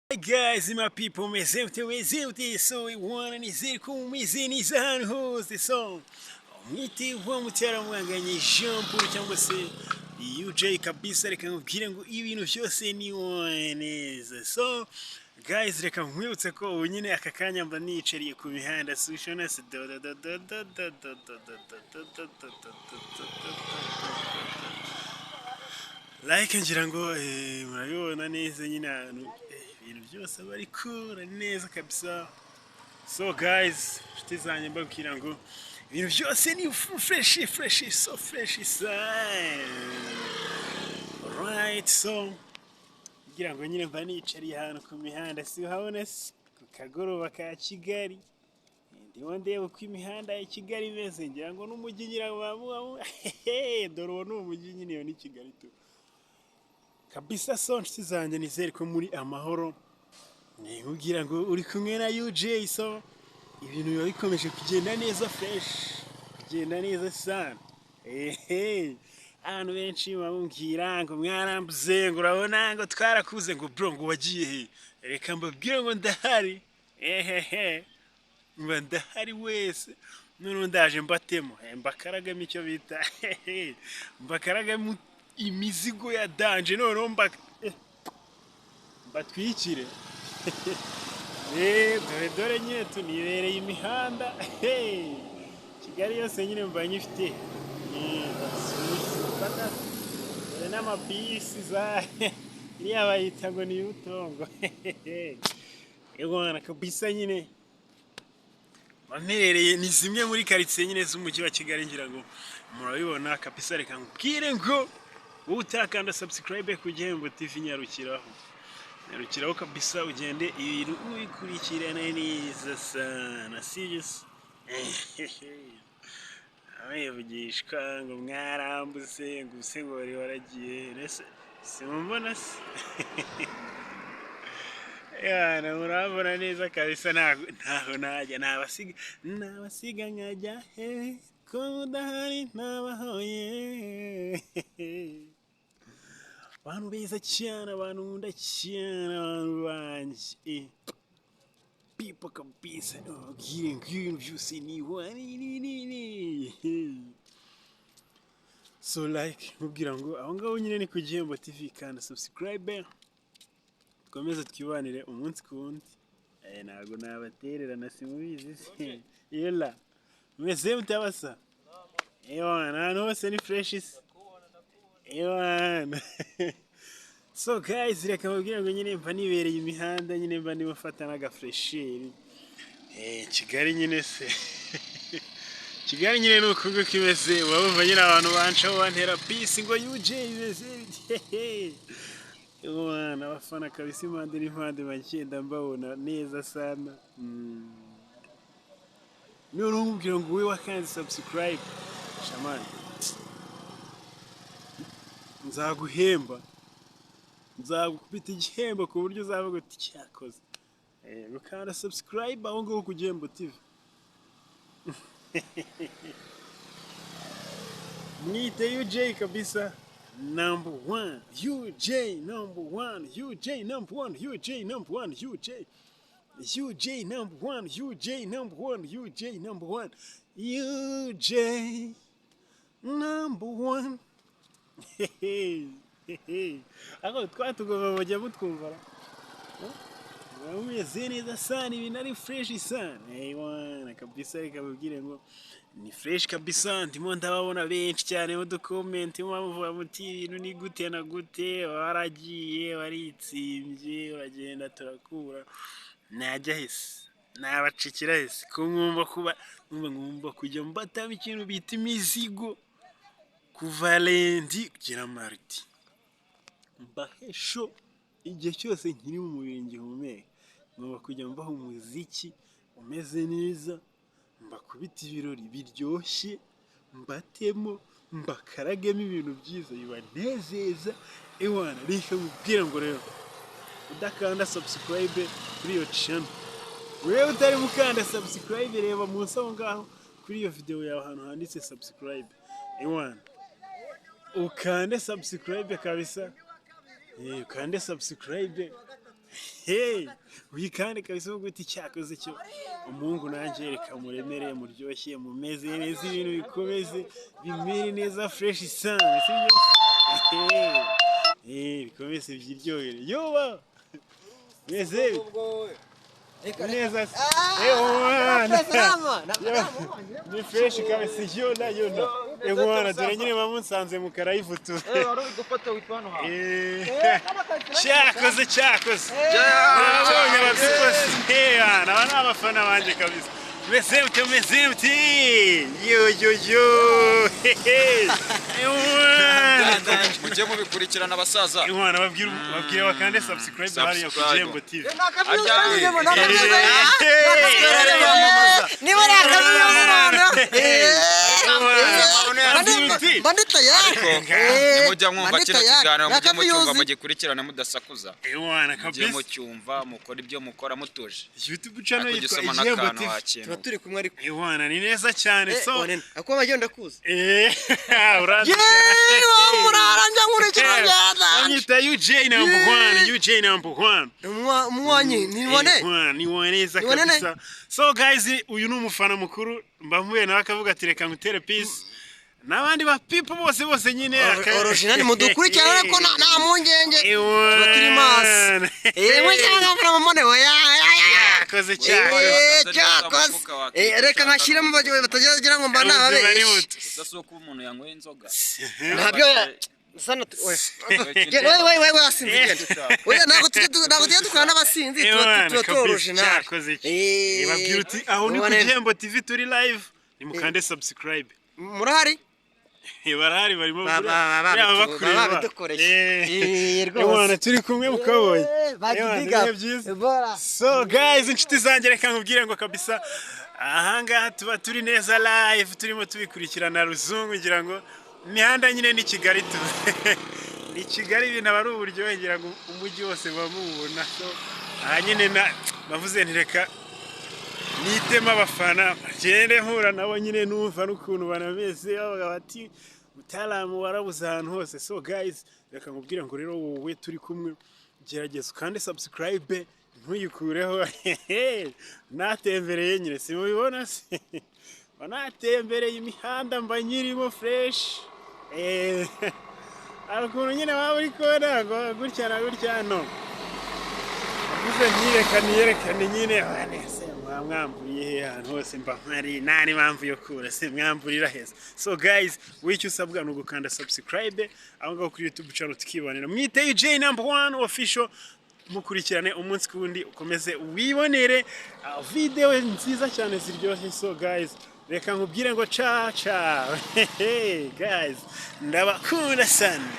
Hey guys, my people, meze mute, meze mute? So iwana nizere ko mumeze neza ahantu hose. So mwite wa muteramwanganye Jean Paul cyangwa se UJ kabisa. Reka nkubwire ngo ibintu byose ni neza. So guys, reka nkwibutse ko ubu nyine aka kanya mba nicariye ku mihanda sushona se do do do do do do do do do do do do do do do do. Like ngira ngo murabibona neza nyine ahantu ibintu byose bari kura neza kabisa. So guys, inshuti zanjye, mbabwira ngo ibintu byose ni fresh fresh, so fresh right. So ngira ngo nyine mba nicariye ahantu ku mihanda, si uhabona se ku kagoroba ka Kigali? Ndimo ndeba uko imihanda ya Kigali imeze. Ngira ngo n'umujyi, ngira ngo dore uwo ni umujyi nyine, iyo ni Kigali tu kabisa. So nshuti zanjye, nizere ko muri amahoro. Nkubwira ngo uri kumwe na UJ. So ibintu biba bikomeje kugenda neza, fresh, kugenda neza sana. Ehe, abantu benshi bamubwira ngo mwarambuze, ngo urabona ngo twarakuze, ngo bro, ngo wagiye he? Reka mbabwire ngo ndahari. Ehehe, mba ndahari wese. Noneho ndaje mbatemo, mbakaragamo icyo bita mbakaragamo imizigo ya danger. Noneho mbatwikire. Dore dore nyine tunibereye imihanda Kigali yose nyine mba nyifite. Dore n'amabisi za iriya bayita ngo ni Yutongo. Yego kabisa, nyine mperereye ni zimwe muri karitsiye nyine z'umujyi wa Kigali, ngira ngo murabibona kabisa. Reka nkubwire ngo wowe utakanda subscribe ku Gihembo TV, nyarukiraho, nyarukiraho kabisa, ugende ibintu ubikurikirana neza sana, sibyo se? Abivugishwa ngo mwarambutse, ngo use ngo wari waragiye ese simumbona se? Yana murabona neza kabisa, ntaho najya nabasiga, nabasiga nkajya he ko mudahari ntabahoye? Abantu beza cyane, abantu nkunda cyane, abantu banjye, people kabisa. Nababwire ngo ibintu byose ni ni. So like nkubwira ngo aho ngaho nyine ni ku Gihembo TV, kandi subscribe, dukomeze twibanire umunsi ku wundi. Ntabwo nabatererana, simubizi se? Yela, mumeze mutabasa? Ewana, ahantu hose ni fresh se? Ewana. So guys, reka mbabwire ngo nyine mba nibereye imihanda nyine, mba ndimo mfata n'agafresheri. Kigali nyine se, Kigali nyine ni uku nguku imeze. Uba wumva nyine abantu bancaho bantera peace ngo UJ imeze bite? Ewana, abafana kabisa impande n'impande bagenda mbabona neza sana. Noneho nkubwira ngo wowe wakanze subscribe, shamani, nzaguhemba, nzagukubita igihembo ku buryo uzavuga uti cyakoze. Gukanda subscribe aho ngaho ku Gihembo TV. Mwite UJ kabisa, number one, UJ number one, UJ number one, UJ number one, UJ, UJ number one, UJ number one, UJ number one, UJ number one. Ako twatugomba mujya mutwumva ra? Mumeze neza sana, ibintu ari fresh sana. Ewana kabisa, reka babwire ngo ni fresh kabisa. Ndimo ndababona benshi cyane mu dukomenti muvuga muti ibintu ni gute na gute, waragiye waritsimbye uragenda turakura. Najya hese nabacikira hese ko nkumva kuba nkumva kujya mbatamo ikintu bita imizigo kuva lundi kugera mardi, mbahesho igihe cyose nkiri mu mubiri ngihumeka. Ngomba kujya mbaha umuziki umeze neza, mbakubita ibirori biryoshye, mbatemo, mbakaragemo ibintu byiza bibanezeza. Ewana, reka nkubwire ngo rero udakanda subscribe kuri iyo channel, wewe utari mukanda subscribe, reba munsi aho ngaho kuri iyo video yawe ahantu handitse subscribe. Ewana, ukande subscribe kabisa, ukande subscribe. Hey, uyikande kabisa, uvuga uti cyakoze cyo umuhungu nanjye reka muremere, muryoshye, mumeze neza, ibintu bikomeze bimere neza, fresh sana, sibyo? Eh, bikomeze byiryohere. Yoba meze neza se? Eh, mwana. Ni fresh kabisa, yona yona. Eh mwana, dore nyine bamunsanze mu karayifutu. Wari uri gufata witwa hano hantu. Eh, cyakoze cyakoze, nabonye ababikoze. Eh bana, aba ni abafana banjye kabisa. Meze mute, meze mute? Yo yo yo. Hehe. Eh, mwana. Mujye mubikurikirana, abasaza. Eh, mwana, babwire babwire bakande subscribe hariya ku Subscribe. Gihembo TV. Niba ari akabiyo, mba ndi tayari. Nimujya mwumva kino kiganiro, mujye mucyumva, mugikurikirane mudasakuza. Eh, mwana, Mujye kabisa. mucyumva, mukora ibyo mukora mutuje. YouTube channel Ariko yitwa ujya usoma Igihembo n'akantu TV. wakintu. Tuba turi kumwe ariko. Eh, mwana, ni neza cyane. So Ako bagenda kuza. Eh, uranzi. Yeee, murara njya nkurikira byazanje. Bamwita UJ number one, UJ number one. Umunywanyi nibone. Eh, ni neza Ni wanene. kabisa. So guys, uyu ni umufana mukuru, mba mpuye nawe akavuga ati reka ngutere peace. N'abandi ba people bose bose nyine Original, mudukurikirane ko nta mpungenge. Eh, Tuba turi maso. Eh, mujyana mwana mumone oya. Yakoze cyane. Eh, cyakoze. Eh, reka nkashyiramo batagira ngo mba Ubuzima ni nababeshye. buto. Gusa si uko umuntu yanyweye inzoga. Ntabyo sana oya. Genda, we we we asinzi, genda. Oya, ntabwo tujya dukorana n'abasinzi, Eh, tuba mwana, tuba kabisa, tu original. cyakoze iki. Eh, Babwira uti aho ni ku mubone. Gihembo TV, turi live, nimukande subscribe. Murahari? Eh, barahari, barimo Ba- yaba bakureba. babidukoreye. Eh, Eh, rwose. mwana, turi kumwe mukabonye. Eh, Eh, mwana, big up. ibihe byiza. Bora. So guys, inshuti zanjye, reka nkubwire ngo kabisa ahangaha tuba turi neza live, turimo tubikurikirana ruzungu. Ngira ngo imihanda nyine ni Kigali tu, ni Kigali, ibintu aba ari uburyohe. Ngira ngo umujyi wose muba muwubona. So aha nyine na bavuze nti reka nitema abafana, bagende mpura nabo nyine, numva n'ukuntu banameze, bavuga bati mutaramu warabuze ahantu hose. So guys, reka nkubwire ngo rero wowe turi kumwe, gerageza ukande subscribe, ntuyikureho. Natembereye nyine, simubibona se? Mba natembereye imihanda, mba nyirimo fresh. Eh, hari ukuntu nyine waba uri kubona ngo gutya na gutya, no mvuze ntiyerekane, yerekane nyine. Wane se muba mwamburiye he? Ahantu hose mba mpari, nta n'impamvu yo kubura se mwamburira heza. So guys, wowe icyo usabwa ni ugukanda subscribe aho ngaho kuri YouTube channel, tukibanira. Mwite UJ number one official, mukurikirane umunsi ku wundi, ukomeze wibonere video nziza cyane ziryoshye. So guys, reka nkubwire ngo ca ca guys, ndabakunda sana.